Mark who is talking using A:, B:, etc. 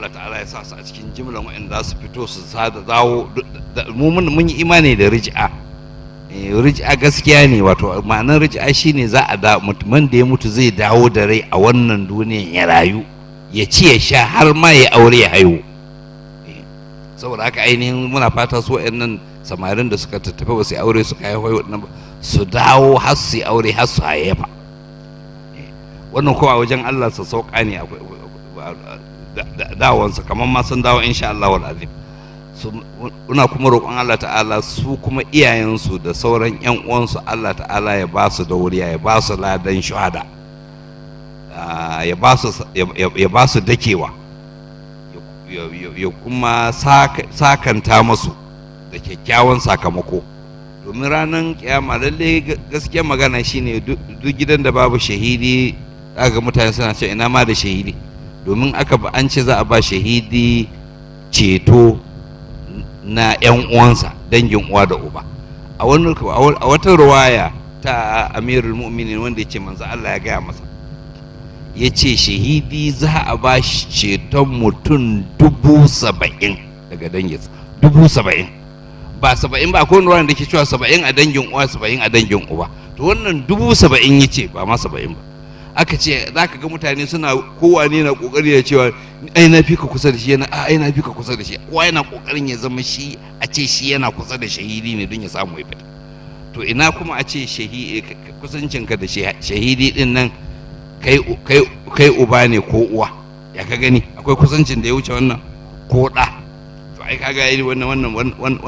A: Allah ta'ala ya sa su a cikin jimlan waɗanda za su fito su sada dawo. Mu mun yi imani da rij'a. Rij'a gaskiya ne. Wato ma'anar rij'a shine za a da mutumin da ya mutu zai dawo da rai a wannan duniyan, ya rayu, ya ci, ya sha, har ma ya aure, ya haihu. Saboda haka ainihin muna fata su waɗannan samarin da suka tattafe ba su aure suka haihu waɗannan, su dawo har su aure har su hayayyafa. Wannan kuma a wajen Allah sa sauka ne dawansa, kamar ma sun dawo, insha Allah wal azim. Muna kuma roƙon Allah ta'ala su kuma iyayensu da sauran ƴan uwansu, Allah ta'ala ya ba su dauriya, ya ba su ladan shuhada, ya ba su dakewa, ya kuma sakanta masu da kyakkyawan sakamako, domin ranar kiyama lalle gaskiyar magana shine duk gidan da babu shahidi ga mutane suna cewa ina ma da shahidi, domin aka ba an ce za a ba shahidi ceto na 'yan uwansa, dangin uwa da uba. A wata ruwaya ta Amirul Mu'minin, wanda ya ce manzo Allah ya gaya masa, ya ce shahidi za a ba shi ceton mutum 70,000 daga danginsa. 70,000, ba 70 ba. Akwai wani da ke cewa 70 a dangin uwa, 70 a dangin uba. To wannan 70,000 ya ce, ba ma 70 ba. Aka ce za ka ga mutane suna kowane na kokari da cewa ai na fi ka kusa da shi, yana ai na fi ka kusa da shi. Kowa yana kokarin ya zama shi, a ce shi yana kusa da shahidi ne don ya samu ya fita. To ina kuma a ce kusancinka da shahidi din nan kai uba ne ko uwa, ya ka gani? Akwai kusancin da ya wuce wannan? Ko ɗa? To ai kaga wannan.